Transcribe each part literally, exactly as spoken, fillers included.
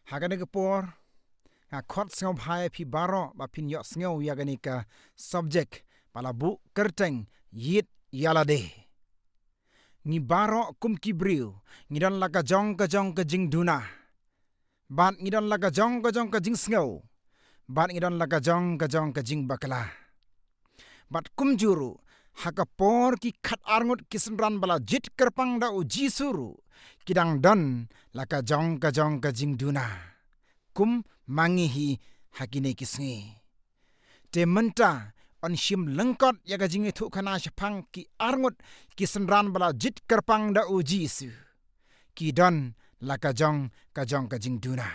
Ha kane ka por, nga khot sngewbha ïa phi baroh ba phin ïohsngew ïa kane ka subject ba la buh kyrteng Ïit Ïalade. Ngi baroh kum ki briew ngi don la ka jong ka jong ka jingduna, bad ngi don la ka jong ka jong ka jingsngew, bad ngi don la ka jong ka jong ka jingbakla. Bad kumjuh ruh, ha ka por ki khatar ngut ki synran ba la jied kyrpang da U Jisu ruh, ki dang don la ka jong ka jong ka jingduna, kum ma ngi hi ha kine ki sngi. Te mynta, yn shim lyngkot ïa ka jingïathuhkhana shaphang ki ar ngut ki synran ba la jied kyrpang da U Jisu. Ki don la ka jong ka jong ka jingduna: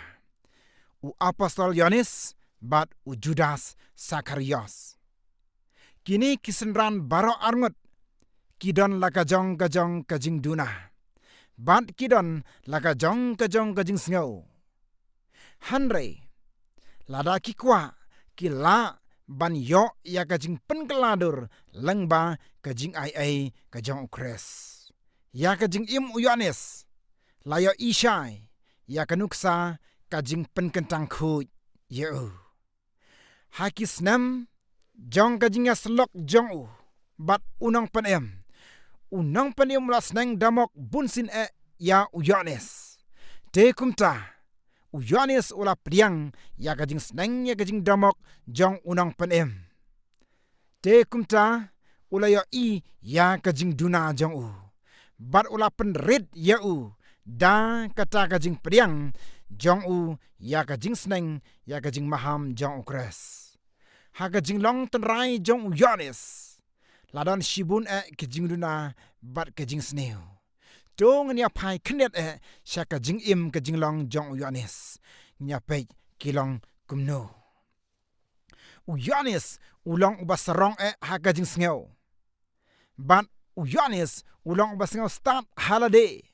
u apostol Ïoannis bad u Judas Sakharios. Kine ki synran baroh ar ngut ki don la ka jong ka jong ka jingduna, bad ki don la ka jong ka jong ka jingsngew. Hynrei lada ki kwah, ki lah ban ïoh ïa ka jingpynkylla dur lyngba ka jingai ei ka jong U Khrist. Ïa ka jingim u Ïoannis la ïohi shai ïa ka nuksa ka jingpynkyntang khuid ïa u. Ha ki snem jong ka jingïasyllok jong u bad u nongpynim, u nongpynim u la sneng damok bunsien eh ïa u Ïoannis. Te kumta, u Ïoannis u la pdiang ïa ka jingsneng ïa ka jingdamok jong u nongpynim. Te kumta, u la ïohi ïa ka jingduna jong u, bad u la pynrit ïa u da kata ka jingpdiang jong u ïa ka jingsneng ïa ka jingmaham jong U Khrist. Ha ka jinglong tynrai jong u Ïoannis la don shibun eh ka jingduna bad ka jingsniew. To ngin ïa phai khyndiat eh sha ka jingim ka jinglong jong u Ïoannis. Ngin ïa peit ki long kumno. U Ïoannis u long uba sarong eh ha ka jingsngew. Bad u Ïoannis u long uba sngewstad ha lade.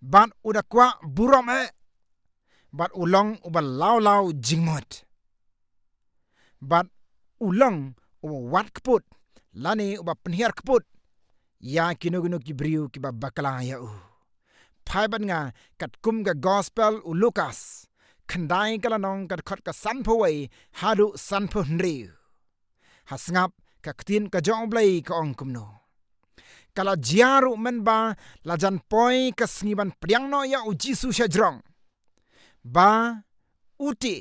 Bad u da kwah burom eh. Bad u long uba law law jingmut. Bad u long uba wad kput, lane uba pynhiar kput ïa kino kino ki briew kiba bakla ïa u. Phai bad nga katkum ka gospel u Lukas, khyndai ka lynnong, ka dkhot ka sanphew wei haduh sanphew hynriew. Ha sngap ka ktien ka jong U Blei ka ong kumno: Ka la jia ruh mynba la jan poi ka sngi ban pdiang noh ïa u Jisu sha jrong, ba u te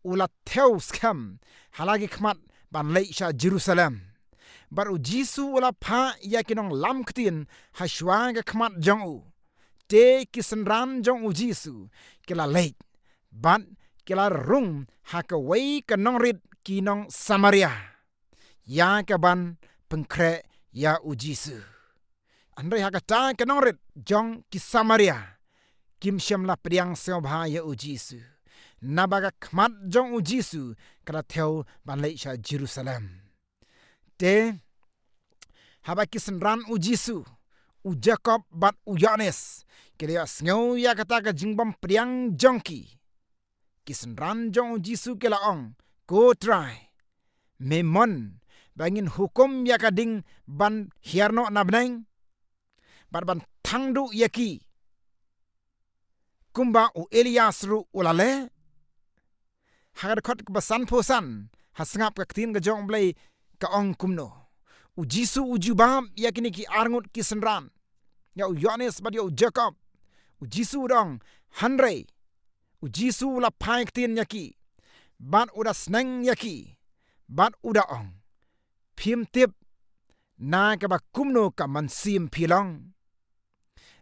u la thew skhem ha la ki khmat ban leit sha Jerusalem. Bad u Jisu u la phah ïa ki nonglam ktien ha shuwa ka khmat jong u. Te ki synran jong u Jisu ki la leit, bad ki la rung ha kawei ka nongrit ki nong Samaria, ïa ka ban pynkhreh ïa u Jisu. Hynrei ha kata ka nongrit jong ki Samaria, kim shym la pdiang sngewbha ïa u Jisu, naba ka khmat jong u Jisu ka la thew ban leit sha Jerusalem. Te haba ki synran u Jisu, u Jakob bad u Ïoannis, ki la ïohsngew ïa kata ka jingbym pdiang jong ki, ki synran jong u Jisu ki la ong: Ko Trai, me mon ba ngin hukum ïa ka ding ban hiar noh na bneng, bad ban thang duh ïa ki, kumba u Elias ruh u la leh? Ha ka dkhot kaba sanphew san, ha sngap ka ktien ka jong U Blei ka ong kumno: U Jisu u jubab ïa kine ki ar ngut ki synran, ïa u Ïoannis bad ïa u Jakob. U Jisu u da ong: Hynrei u Jisu u la phai ktien ïa ki, bad u da sneng ïa ki, bad u da ong: Phim tip na kaba kumno ka mynsiem phi long.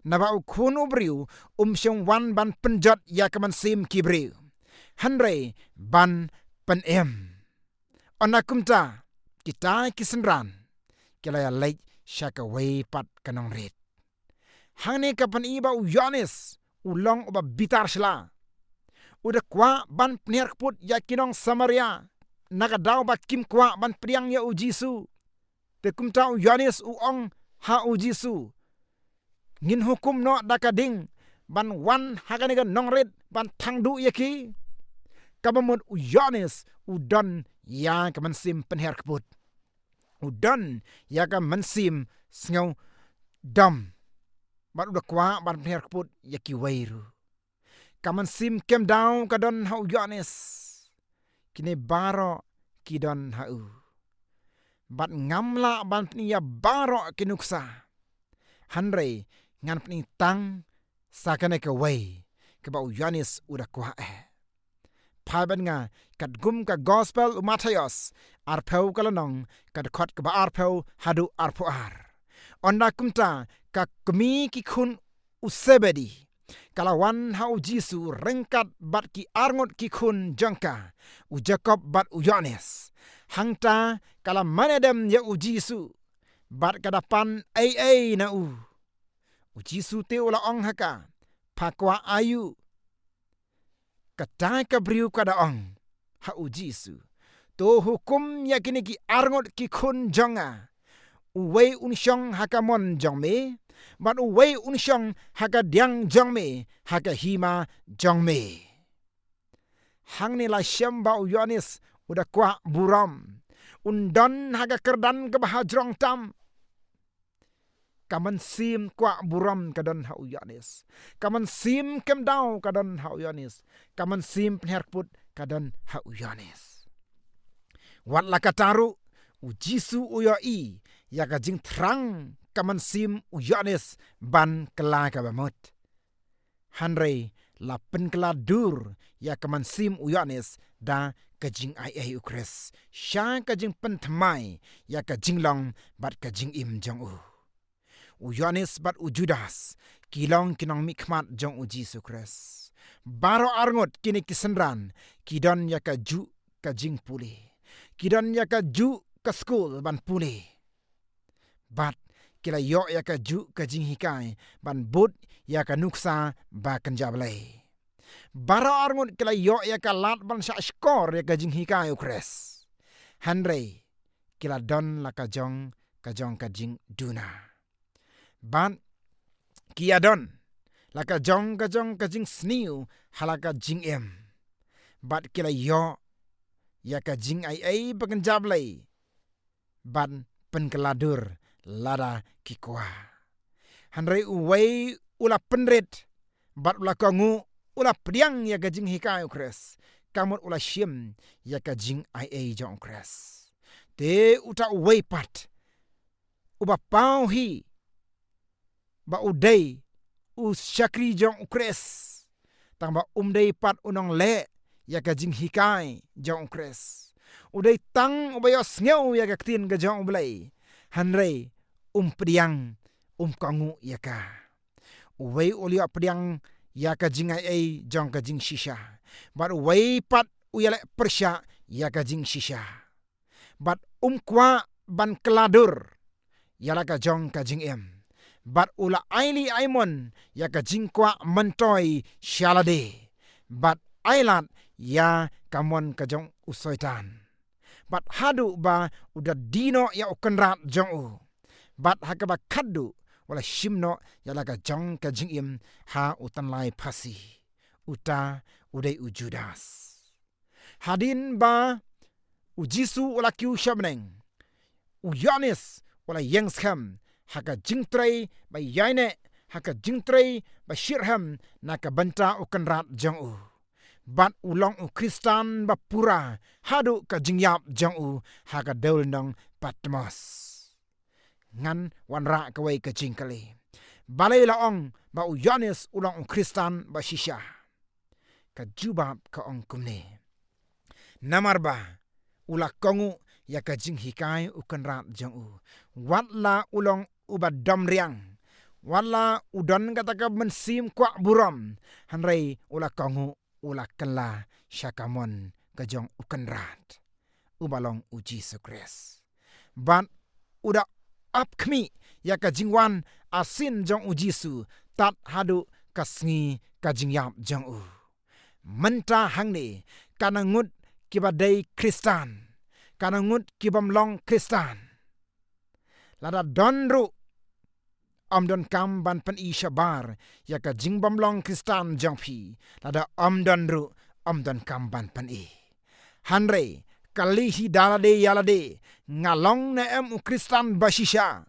Naba u Khun u briew um shym wan ban pynjot ïa ka mynsiem ki briew, hynrei ban pynim. Ynda kumta, kita ki synran ki la ïa leit sha kawei pat ka nongrit. Hangne ka pyni ba u Ïoannis u long uba bitar shla. U da kwah ban pynhiar kput ïa ki nong Samaria, na ka daw ba kim kwah ban pdiang ïa u Jisu. Te kumta u Ïoannis u ong ha u Jisu: Ngin hukum noh da ka ding ban wan ha kane ka nongrit ban thang duh ïa ki? Kaba mut u Ïoannis u don ïa ka mynsiem pynhiar kput. U don ïa ka mynsiem sngewdom. Bad u da kwah ban pynhiar kput ïa kiwei ruh. Ka mynsiem kem daw ka don ha u Ïoannis. Kine baroh ki don ha u. Bad ngam lah ban pyni ïa baroh ki nuksa. Hynrei ngan pyni tang sa kane kawei kaba u Ïoannis u da kwah eh. Phai bad nga katkum ka gospel u Mathaios, arphew ka lynnong, ka dkhot kaba arphew haduh arphew ar. Ynda kumta ka kmie ki khun u Sebedi ka la wan ha u Jisu ryngkat bad ki arngut ki khun jong ka, u Jakob bad u Ïoannis. Hangta ka la mane dem ïa u Jisu bad ka da pan ei ei na u. U Jisu te u la ong ha ka, pha kwah aïu? Kata ka briew ka da ong ha u Jisu, to hukum ïa kine ki arngut ki khun jong nga, uwei un shong ha ka mon jong me, bad uwei un shong ha ka diang jong me ha ka hima jong me. Hangne la shem ba u Ïoannis u da kwah burom. Un don ha ka kyrdan kaba hajrong tam. Ka mynsiem kwah burom ka don ha u Ïoannis. Ka mynsiem kem daw ka don ha u Ïoannis. Ka mynsiem pynhiar kput ka don ha u Ïoannis. Wat la katta ruh, u Jisu u ïohi ïa ka jingthrang ka mynsiem u Ïoannis ban kylla kaba mut. Hynrei la pynkylla dur ïa ka mynsiem u Ïoannis da ka jingaiei u Khrist, sha ka jingpynthymmai ïa ka jinglong bad ka jingim jong u. U Ïoannis bad u Judas ki long ki nongmihkhmat jong u Jisu Khrist. Baroh arngut kine ki synran ki don ïa kajuh ka jingpule. Ki don ïa kajuh ka skul ban pule. Bad ki la ïoh ïa kajuh ka jinghikai ban bud ïa ka nuksa ba kynja Blei. Baroh arngut ki la ïoh ïa ka lad ban shahshkor ïa ka jinghikai u Khrist. Hynrei ki la don la ka jong ka jong ka jingduna. Bad ki ïa don la ka jong ka jong ka jingsniew ha la ka jingim. Bad ki la ïoh ïa ka jingaiei ba kynja Blei ban pynkylla dur lada ki kwah. Hynrei uwei u la pynrit bad u la kohnguh, u la pdiang ïa ka jinghikai u Khrist, ka mut u la shim ïa ka jingaiei jong u Khrist. Te uta uwei pat uba paw hi ba u dei u shakri jong u Khrist, tang ba um dei pat u nongleh ïa ka jinghikai jong u Khrist. U dei tang uba ïohsngew ïa ka ktien ka jong u Blei, hynrei um pdiang, um kohnguh ïa ka. Uwei u la ïoh pdiang ïa ka jingaiei jong ka jingshisha, bad uwei pat u ïaleh pyrshah ïa ka jingshisha. Bad um kwah ban kylla dur ïa la ka jong ka jingim. Bad u la ailad aimon ïa ka jingkwah myntoi sha lade. Bad ailad ïa ka mon ka jong u Soitan. Bad haduh ba u da die noh ïa u kynrad jong u. Bad ha kaba khatduh u la shim noh ïa la ka jong ka jingim ha u tynlai phasi. Uta u dei u Judas. Hadien ba u Jisu u la kiew sha bneng, u Ïoannis u la ïeng skhem ha ka jingtrei ba ïaineh, ha ka jingtrei ba shitrhem na ka bynta u kynrad jong u. Bad u long u Khristan ba pura haduh ka jingïap jong u ha ka dewlynnong Patmos. Ngan wanrah kawei ka jingkylli. Balei la ong ba u Ïoannis u long u Khristan ba shisha? Ka jubab ka ong kumne. Namar ba u la kohnguh ïa ka jinghikai u kynrad jong u. Wat la u long uba dom riang, wat la u don kata ka mynsiem kwah burom, hynrei u la kohnguh, u la kylla sha ka mon ka jong u kynrad, uba long u Jisu Khrist. Bad u da ap khmih ïa ka jingwan arsien jong u Jisu tad haduh ka sngi ka jingïap jong u. Mynta hangne, ka ngut kiba dei Khristan, ka ngut kibym long Khristan, lada don ruh, ym donkam ban pyni shabar ïa ka jingbym long Khristan jong phi. Lada ym don ruh, ym donkam ban pyni. Hynrei kylli hi da lade ïa lade, nga long ne em u Khristan ba shisha?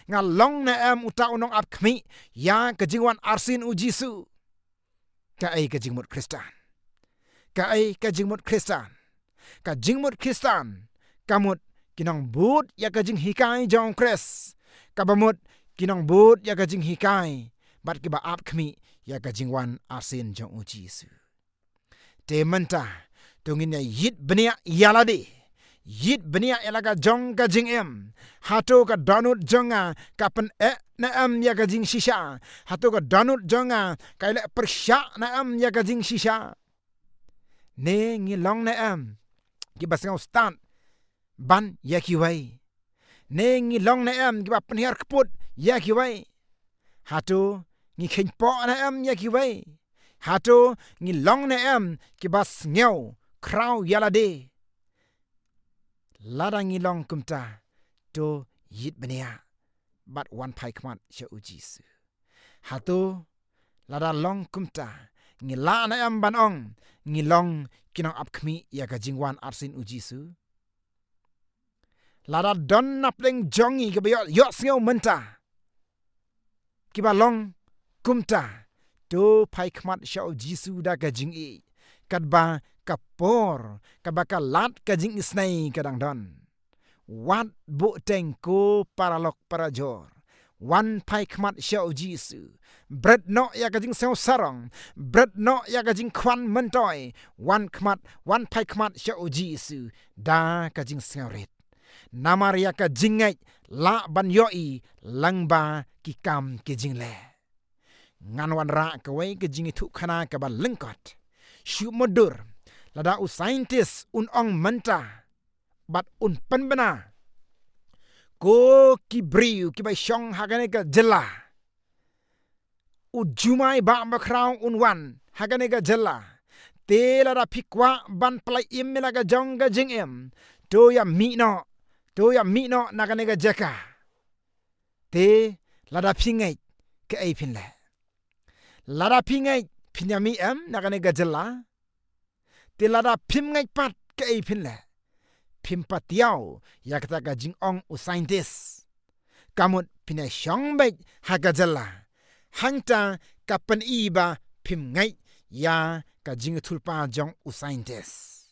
Nga long ne em uta u nongap khmih ïa ka jingwan arsien u Jisu? Kaei ka jingmut Khristan? Kaei ka jingmut Khristan? Ka jingmut Khristan ka mut ki nongbud ïa ka jinghikai jong u Khrist, kaba mut ki nongbud ïa ka jinghikai bad kiba ap khmih ïa ka jingwan arsien jong u Jisu. Te mynta to ngin ïa ïit bniah ïa lade, ïit bniah ïa la ka jong ka jingim. Hato ka dohnud jong nga ka pyneh ne em ïa ka jingshisha? Hato ka dohnud jong nga ka ïaleh pyrshah ne em ïa ka jingshisha? Ne ngi long ne em kiba sngewstad ban ïa kiwei? Ne ngi long ne em kiba pynhiar kput ïa kiwei? Hato ngi kheiñpoh ne em ïa kiwei? Hato ngi long ne em kiba sngew khraw ïa lade? Lada ngi long kumta, to ïit bniah bad wan phai khmat sha u Jisu. Hato lada long kumta, ngi lah ne em ban ong ngi long ki nongap khmih ïa ka jingwan arsien u Jisu? Lada don na pdeng jong ngi kiba ïoh, ïohsngew mynta kiba long kumta, to phai khmat sha u Jisu da ka jingïeit, katba ka por, katba ka lad ka jingisnei ka dang don. Wat buhteng ko paralok parajor. Wan phai khmat sha u Jisu. Bret noh ïa ka jingsngewsarong, bret noh ïa ka jingkhwan myntoi. Wan khmat, wan phai khmat sha u Jisu da ka jingsngewrit. Namar ïa ka jingngeit lah ban ïohi lyngba ki kam ki jingleh. Ngan wanrah kawei ka jingïathuhkhana kaba lyngkot. Shu mutdur, lada u scientist un ong mynta bad un pynbna ko ki briew kiba shong ha kane ka jylla, u jumai bah bakhraw un wan ha kane ka jylla, te lada phi kwah ban pynlait im ïa la ka jong ka jingim, to ïa mih noh, to ïa mih noh na kane ka jaka. Te lada phi ngeit, kaei phin leh? Lada phi ngeit, phin ïa mih em na kane ka jylla? Te lada phim ngeit pat, kaei phin leh? Phim patiaw ïa kata ka jingong u scientist. Ka mut phin ïa shong beit ha ka jylla. Hangta ka pyni ba phim ngeit ïa ka jingïathuhlypa jong u scientist.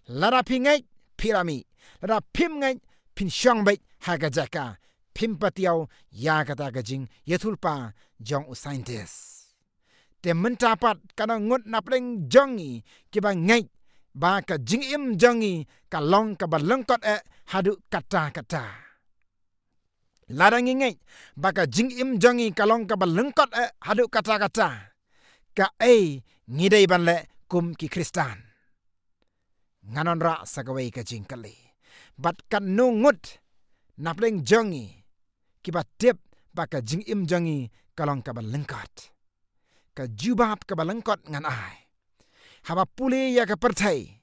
Lada phi ngeit, phi la mih. Lada phim ngeit, phin shong beit ha ka jaka. Phim patiaw ïa kata ka jingïathuhlypa jong u scientist. Te mynta pat katno ngut na pdeng jong ngi kiba ngeit ba ka jingim jong ngi ka long kaba lyngkot eh haduh katta katta. Lada ngi ngeit ba ka jingim jong ngi ka long kaba lyngkot eh haduh katta katta, kaei ngi dei ban leh kum ki Khristan? Ngan wanrah sa kawei ka jingkylli. Bad katno ngut na pdeng jong ngi kiba tip ba ka jingim jong ngi ka long kaba lyngkot? Ka jubab kaba lyngkot ngan ai. Haba pule ïa ka pyrthei,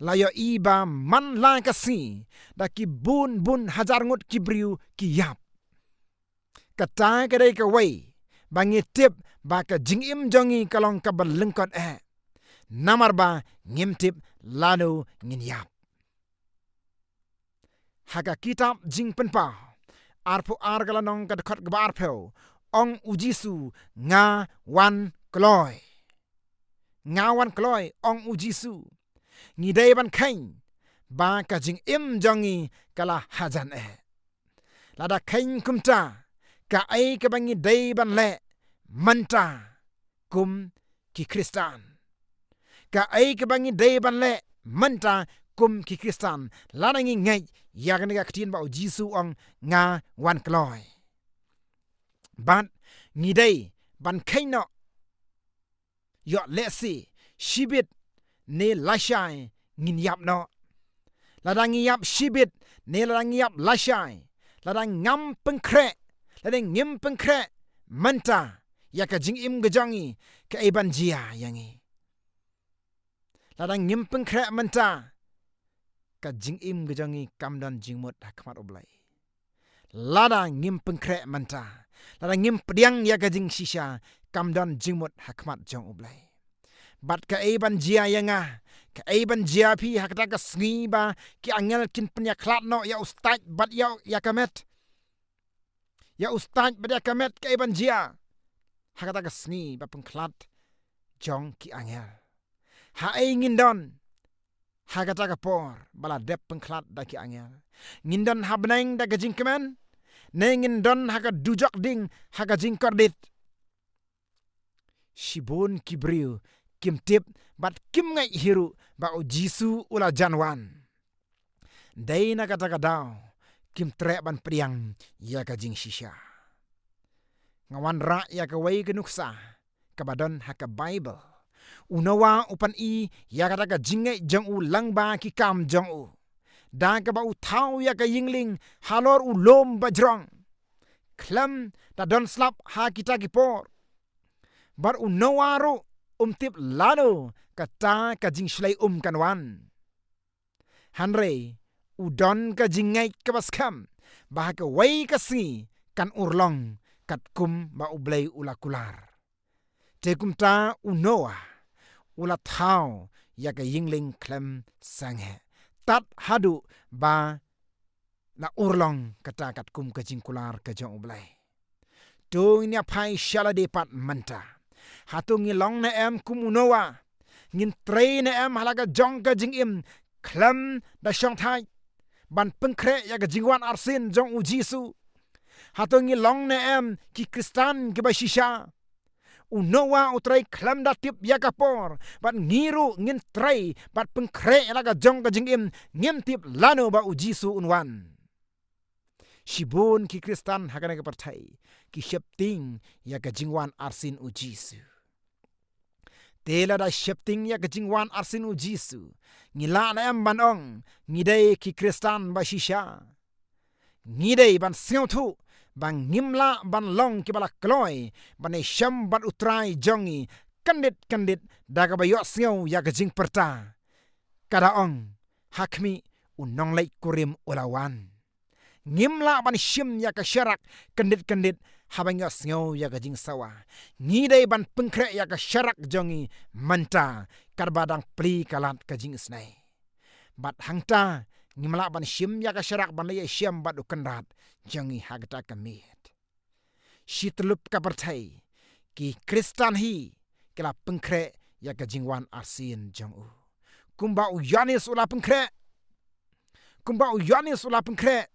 la ïohi ba man la ka sngi da ki bun bun hajar ngut ki briew ki ïap. Kata ka dei kawei ba ngi tip ba ka jingim jong ngi ka long kaba lyngkot eh. Namar ba ngim tip lano ngin ïap. Ha ka kitab Jingpynpaw arphew ar ka lynnong ka dkhot kaba arphew, ong u Jisu, "Nga wan kloi. Nga wan kloi," ong u Jisu. Ngi dei ban kheiñ ba ka jingim jong ngi ka la hajan eh. Lada kheiñ kumta, kaei kaba ngi dei ban leh mynta kum ki Khristan? Kaei kaba ngi dei ban leh mynta kum ki Khristan lada ngi ngeit ïa kane ka ktien ba u Jisu u ong, "Nga wan kloi"? Bad ngi dei ban kheiñ noh, ïoh lehse shibit ne lashai ngin ïap noh. Lada ngi ïap shibit ne lada ngi ïap lashai, lada ngam pynkhreh, lada ngim pynkhreh mynta ïa ka jingim ka jong ngi, kaei ban jia ïa ngi? Lada ngim pynkhreh mynta, ka jingim ka jong ngi kam don jingmut ha khmat U Blei. Lada ngim pynkhreh mynta, lada ngim pdiang ïa ka jingshisha, kam don jingmut ha khmat jong U Blei. Bad kaei ban jia ïa nga, kaei ban jia phi ha kata ka sngi ba ki angel kin pynïakhlad noh ïa u stait bad ïa, ïa ka met? Ïa u stait bad ïa ka met kaei ban jia ha kata ka sngi ba pynkhlad jong ki angel. Ha ei ngin don ha kata ka por ba la dep pynkhlad da ki angel? Ngin don ha bneng da ka jingkmen, ne ngin don ha ka dujok ding ha ka jingkordit? Shibun ki briew kim tip bad kim ngeit hi ruh ba U Jisu u la jan wan. Dei na kata ka daw kim treh ban pdiang ïa ka jingshisha. Nga wanrah ïa kawei ka nuksa kaba don ha ka Baibl. U Noah u pyni ïa kata ka jingngeit jong u lyngba ki kam jong u, da kaba u thaw ïa ka ïingling halor u lum ba jrong. Khlem da don slap ha kita ki por, bad u Noah ruh um tip lano kata ka jingshlei um kan wan. Hynrei u don ka jingngeit kaba skhem ba ha kawei ka sngi kan urlong katkum ba U Blei u la kular. Te kumta u Noah u la thaw ïa ka ïingling khlem sangeh, tad haduh ba la urlong kata katkum ka jingkular ka jong U Blei. To ngin ïa phai sha lade pat mynta. Hato ngi long ne em kum u Noah? Ngin trei ne em ha la ka jong ka jingim khlem da shongthait ban pynkhreh ïa ka jingwan arsien jong U Jisu? Hato ngi long ne em ki Khristan kiba shisha? U Noah u trei khlem da tip ïa ka por, bad ngi ruh ngin trei bad pynkhreh ïa la ka jong ka jingim, ngim tip lano ba U Jisu un wan. Shibun ki Khristan ha kane ka pyrthei ki sheptieng ïa ka jingwan arsien U Jisu. Te lada sheptieng ïa ka jingwan arsien U Jisu, ngi lah ne em ban ong ngi dei ki Khristan ba shisha? Ngi dei ban sngewthuh ba ngim lah ban long kiba la kloi ban ïashem bad U Trai jong ngi kyndit kyndit da kaba ïohsngew ïa ka jingpyrta ka da ong, ha khmih u nongleit kurim u la wan. Ngim lah ban shim ïa ka sharak kyndit kyndit haba ngi ïohsngew ïa ka jingsawa. Ngi dei ban pynkhreh ïa ka sharak jong ngi mynta, katba dang plie ka lad ka jingisnei. Bad hangta ngim lah ban shim ïa ka sharak ban leit ïashem bad U Kynrad jong ngi ha kata ka miet. Shi tyllup ka pyrthei ki Khristan hi ki la pynkhreh ïa ka jingwan arsien jong u, kumba u Ïoannis u la pynkhreh. Kumba u Ïoannis u la pynkhreh.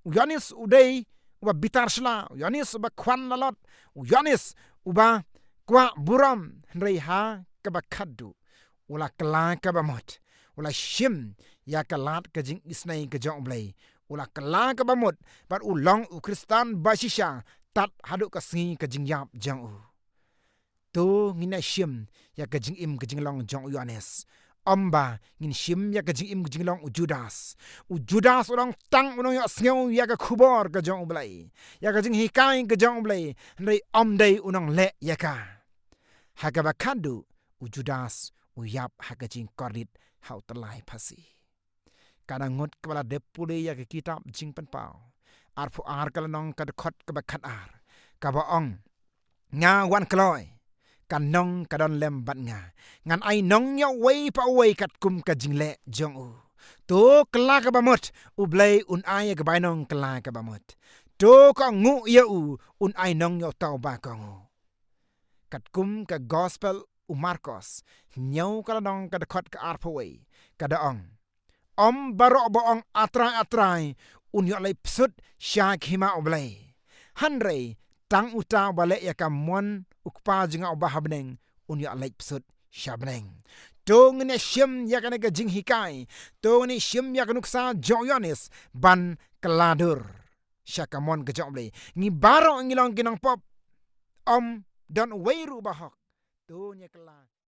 U Ïoannis u dei uba bitar shla, u Ïoannis uba khwan lalot, u Ïoannis uba kwah burom, hynrei ha kaba khatduh u la kylla kaba mut, u la shim ïa ka lad ka jingisnei ka jong U Blei, u la kylla kaba mut, bad u long u Khristan ba shisha tad haduh ka sngi ka jingïap jong u. To ngin ïa shim ïa ka jingim ka jinglong jong u Ïoannis, ym ba ngin shim ïa ka jingim ka jinglong u Judas. U Judas u long tang u nongïohsngew ïa ka khubor ka jong U Blei, ïa ka jinghikai ka jong U Blei, hynrei ym dei u nongleh ïa ka. Ha kaba khatduh u Judas u ïap ha ka jingkordit ha u tyllai phasi. Ka dang ngut kaba la dep pule ïa ka kitab Jingpynpaw arphew ar, ka lynnong ka dkhot kaba khatar, kaba ong, nga wan kloi, ka nong ka don lem bad nga, ngan ai nong ïa uwei pa uwei katkum ka jingleh jong u. To kylla kaba mut, U Blei un ai ïa ka bainong kylla kaba mut. To ka nguh ïa u, un ai nong ïa uta uba ka nguh. Katkum ka gospel u Markos, hynñiew ka lynnong ka dkhot ka arphew wei, ka da ong, ym baroh ba ong A Trai, A Trai, un ïoh leit psut sha ka hima U Blei, hynrei tang uta uba leh ïa ka mon u Kpa jong nga uba ha bneng, un ïoh leit psut sha bneng. To ngin ïa shim ïa kane ka jinghikai, to ngin ïa shim ïa ka nuksa jong u Ïoannis ban kylla dur sha ka mon ka jong U Blei. Ngi baroh ngi long ki nongpop, ym don uwei ruh ba hok. To ngin ïa kylla